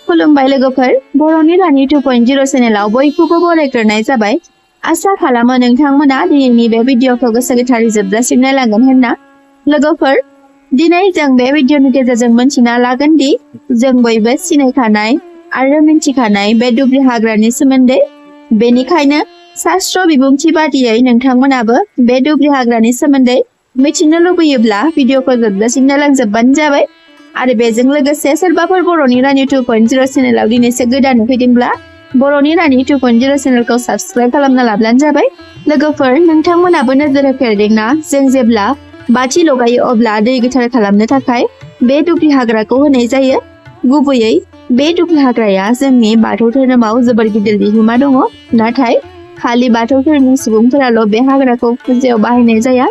खुलुमबाय लोगोफोर बर'नि रानि 2.0 चेनेलाव बयखौबो बरायग्रोनाय जाबाय। आसा खालामो नोंथांमोना दिनैनि बे भिडिअखौ गोसो गोथारै जोबजासिम नायलांगोन होनना। लोगोफोर दिनै जों बे भिडिअनि गेजेरजों मिन्थिना लागोन दि जों बयबो सिनायखानाय आरो मिन्थिखानाय बे दुब्रि हाग्रानि सोमोन्दै। बेनिखायनो शास्त्र बिबुंथि बादियै नोंथांमोनाबो बे दुब्रि हाग्रानि सोमोन्दै मिथिनो लुबैयोब्ला भिडिअखौ जोबजासिम नायलांजोबबानो जाबाय। आरो बेजों लोगोसे सोरबाफोर बर'नि रानि 2.0 चेनेलाव दिनैसो गोदान फैदोंब्ला बर'नि रानि 2.0 चेनेलखौ साबस्क्राइब खालामना लाब्लानो जाबाय। लोगोफोर नोंथांमोनाबो नोजोर होफेरदोंना जों जेब्ला बाथि लगायो अब्ला दै गोथार खालामनो थाखाय बे दुब्रि हाग्राखौ होनाय जायो। गुबैयै बे दुब्रि हाग्राया जोंनि बाथौ धोरोमाव जोबोर गिदिर बिहोमा दङ। नाथाय खालि बाथौ धोरोमनि सुबुंफोराल' बे हाग्राखौ फुजायाव बाहायनाय जाया।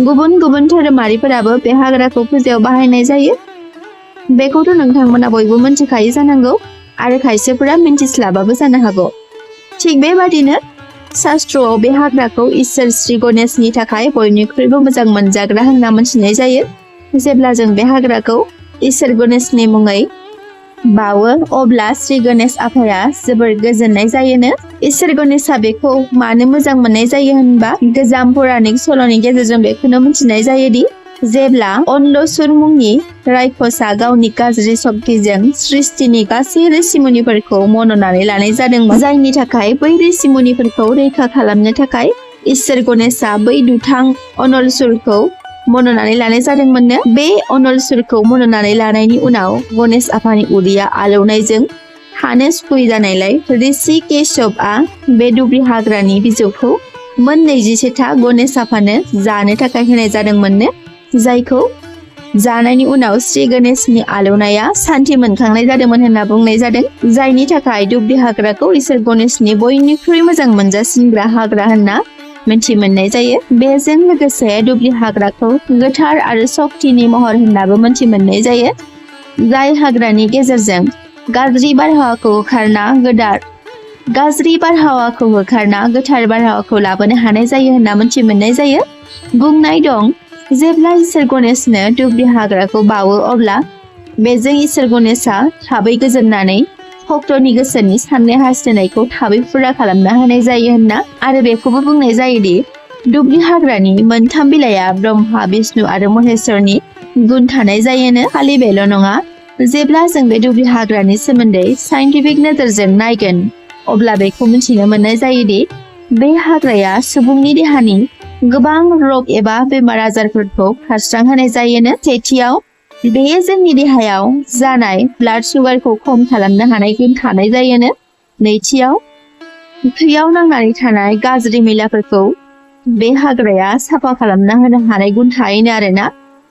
गुबुन गुबुन धोरोमारिफोराबो बे हाग्राखौ फुजायाव बाहायनाय जायो। बेखौथ' नोंथांमोना बयबो मिन्थिखायो जानांगौ आरो खायसेफोरा मिन्थिस्लाबाबो जानो हागौ। थिग बेबादिनो शास्त्रआव बे हाग्राखौ इसोर श्री गणेशनि थाखाय बयनिख्रुइबो मोजां मोनजाग्रा होनना मिथिनाय जायो। जेब्ला जों बे हाग्राखौ इसोर गणेशनि मुङै बावो अब्ला श्री गणेश आफाया जोबोर गोजोननाय जायोनो। इसोर गणेशआ बेखौ मानो मोजां मोननाय जायो होनबा गोजाम पौराणिक सल'नि गेजेरजों बेखौनो मिथिनाय जायोदि जेब्ला अन्धसुर मुंनि रायखसा गावनि गाज्रि सक्तिजों सृष्टिनि गासै ऋषिमुनिफोरखौ मन'नानै लानाय जादोंमोन, जायनि थाखाय बै ऋषिमुनिफोरखौ रैखा खालामनो थाखाय इसोर गणेशआ बै दुथां अनलसुरखौ मन'नानै लानाय जादोंमोननो। बे अनलसुरखौ मन'नानै लानायनि उनाव गणेश आफानि उदैया आलौनायजों थानो सुखुयै जानायलाय ऋषि केशवआ बे दुब्रि हाग्रानि बिजौखौ मोन 27था गणेश आफानो जानो थाखाय होनाय जादोंमोननो, जायखौ जानायनि उनाव श्री गणेशनि आलौनाया सान्थि मोनखांनाय जादोंमोन होनना बुंनाय जादों। जायनि थाखाय दुब्रि हाग्राखौ इसोर गणेशनि बयनिख्रुइ मोजां मोनजासिनग्रा हाग्रा होनना मिथि मोननाय जायो। बेजों लोगोसे दुब्रि हाग्राखौ गोथार आरो सक्तिनि महर होननाबो मिथि मोननाय जायो, जाय हाग्रानि गेजेरजों गाज्रि बारहावाखौ होखारना गोथार बारहावाखौ लाबोनो हानाय जायो होनना मिथि मोननाय जायो। बुंनाय दं जेब्ला इसोर गणेशनो दुब्रि हाग्राखौ बावो अब्ला बेजों इसोर गणेशआ थाबै गोजोननानै भक्तनि गोसोनि साननाय हास्थायनायखौ थाबै फुरा खालामना होनाय जायो होनना। आरो बेखौबो बुंनाय जायोदि दुब्रि हाग्रानि मोनथाम बिलाइया ब्रह्मा विष्णु आरो महेश्वरनि गुन थानाय जायोनो। खालि बेल' नङा, जेब्ला जों बे दुब्रि हाग्रानि सोमोन्दै साइन्टिफिक नोजोरजों नायगोन अब्ला बेखौ मिथिनो मोननाय जायोदि बे हाग्राया सुबुंनि देहानि गोबां रग एबा बेमार आजारफोरखौ खारस्रांहोनाय जायोनो। सेथियाव बेयो जोंनि देहायाव जानाय ब्लाड सुगारखौ खम खालामनो हानाय गुन थानाय जायोनो। नैथियाव थैयाव नांनानै थानाय गाज्रि मैलाफोरखौ बे हाग्राया साफा खालामना होनो हानाय गुन थायोनो आरोना।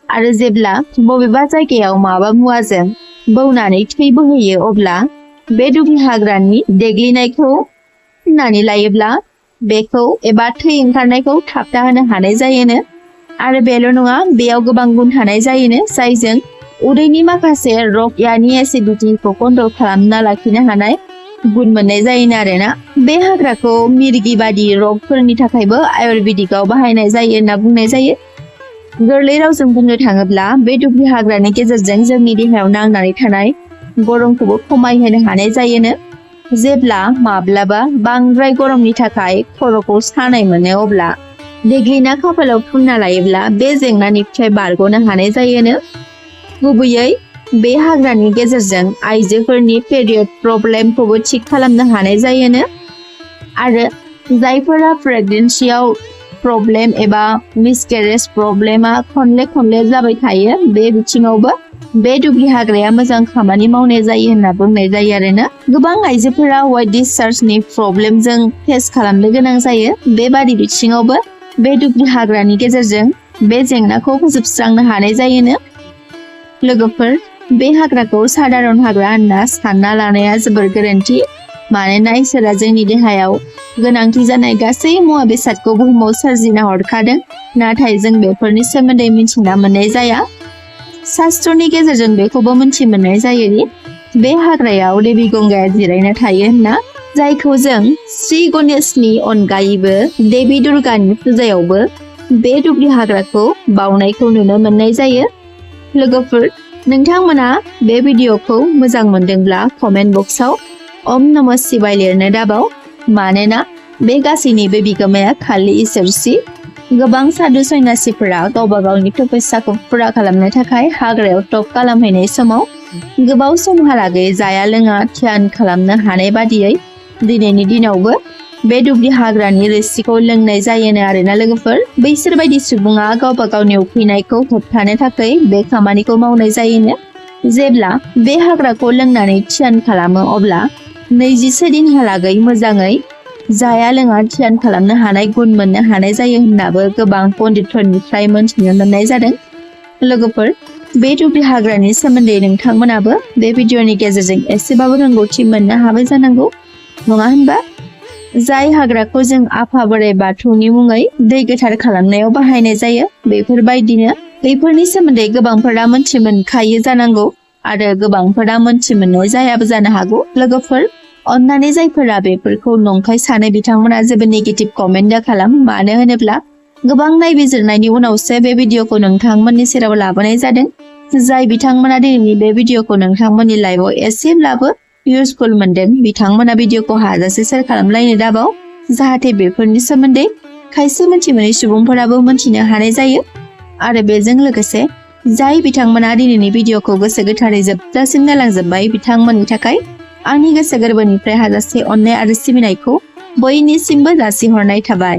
आरो जेब्ला बबेबा जायगायाव माबा मुवाजों बौनानै थै बोहैयो अब्ला बे दुब्रि हाग्रानि देग्लिनायखौ फुननानै लायोब्ला बेखौ एबा थै ओंखारनायखौ थाबथा होनो हानाय जायोनो। आरो बेल' नङा, बेयाव गोबां गुन थानाय जायोनो, जायजों उदैनि माखासे रग यानि एसिडिटिखौ कन्ट्रल खालामना लाखिनो हानाय गुन मोननाय जायोनो आरोना। बे हाग्राखौ मिरगि बादि रगफोरनि थाखायबो आयुर्वेदिकआव बाहायनाय जायो होनना बुंनाय जायो। गोरलै रावजों बुंनो थाङोब्ला बे दुब्रि हाग्रानि गेजेरजों जोंनि देहायाव नांनानै थानाय गरमखौबो खमायहोनो हानाय जायोनो। जेब्ला माब्लाबा बांद्राय गरमनि थाखाय खर'खौ सानाय मोनो अब्ला देग्लिना खाफालाव फुनना लायोब्ला बे जेंनानिफ्राय बारग'नो हानाय जायोनो। गुबैयै बे हाग्रानि गेजेरजों आइजोफोरनि पेरियड प्रब्लेमखौबो थिग खालामनो हानाय जायोनो। आरो जायफोरा प्रेगनेन्सियाव प्रब्लेम एबा मिसकेरेज प्रब्लेमा खनले जाबाय थायो, बे बिथिङावबो बे दुब्रि हाग्राया मोजां खामानि मावनाय जायो होनना बुंनाय जायो आरोना। गोबां आइजोफोरा वाइट डिसचार्जनि प्रब्लेमजों फेस खालामनो गोनां जायो। बेबादि बिथिङावबो बे दुब्रि हाग्रानि गेजेरजों बे जेंनाखौ फोजोबस्रांनो हानाय जायोनो। लोगोफोर बे हाग्राखौ साधारन हाग्रा होनना सानना लानाया जोबोर गोरोन्थि। मानोना इसोरा जोंनि देहायाव गोनांथि जानाय गासै मुवा बेसादखौ बुहुमाव सोरजिना हरखादों, नाथाय जों बेफोरनि सोमोन्दै मिथिना मोननाय जाया। शास्त्रनि गेजेरजों बेखौबो मिथि मोननाय जायोदि बे हाग्रायाव देवी गंगाया जिरायना थायो होनना, जायखौ जों श्री गणेशनि अनगायैबो देवी दुर्गानि फुजायावबो बे दुब्रि हाग्राखौ बावनायखौ नुनो मोननाय जायो। लोगोफोर नोंथांमोना बे भिडिअखौ मोजां मोनदोंब्ला कमेन्ट बक्सआव ओम नमः शिवाय लिरनो दाबाव मानोना बे गासैनिबो बिगोमाया खालि इसोरसि। गोबां साधु सन्यासिफोरा गावबा गावनि तपस्याखौ फुरा खालामनो थाखाय हाग्रायाव तप खालामहैनाय समाव गोबाव समहालागै जाया लोङा ध्यान खालामनो हानाय बादियै दिनैनि दिनावबो बे दुब्लि हाग्रानि रोसिखौ लोंनाय जायोनो आरोना लोगोफोर। बैसोर बायदि सुबुङा गावबा गावनि उखैनायखौ होबथानो थाखाय बे खामानिखौ मावनाय जायोनो। जेब्ला बे हाग्राखौ लोंनानै ध्यान खालामो अब्ला 24 दिनहालागै मोजाङै जाया लोङा ध्यान खालामनो हानाय गुन मोननो हानाय जायो होननाबो गोबां पण्डितफोरनिफ्राय मोनथिनो मोननाय जादों। लोगोफोर बे दुब्लि हाग्रानि सोमोन्दै नोंथांमोनाबो बे भिडिअनि गेजेरजों एसेबाबो रोंगौथि मोननो हाबाय जानांगौ नङा होनबा? जाय हाग्राखौ जों आफा बोराइ बाथौनि मुङै दै गोथार खालामनायाव बाहायनाय जायो बेफोरबायदिनो बैफोरनि सोमोन्दै गोबांफोरा मोनथि मोनखायो जानांगौ आरो गोबांफोरा मोनथि मोननाय जायाबो जानो हागौ। लोगोफोर अन्नानै जायफोरा बेफोरखौ नंखाय सानो बिथांमोना जेबो नेगेटिभ कमेन्ट दा खालाम। मानो होनोब्ला गोबां नायबिजिरनायनि उनावसो बे भिडिअखौ नोंथांमोननि सेराव लाबोनाय जादों। जाय बिथांमोना दिनैनि बे भिडिअखौ नोंथांमोननि लाइफआव एसेब्लाबो इउजफुल मोनदों बिथांमोना भिडिअखौ हाजासे शेयार खालामलायनो दाबाव जाहाथे बेफोरनि सोमोन्दै खायसे मोनथि मोनै सुबुंफोराबो मोनथिनो हानाय जायो। आरो बेजों लोगोसे जाय बिथांमोना दिनैनि भिडिअखौ गोसो गोथारै जोबजासिम नायलांजोब्बाय बिथांमोननि थाखाय आंनि गोसो गोरबोनिफ्राय हाजासे अननाय आरो सिबिनायखौ बयनिसिमबो जासिहरनाय थाबाय।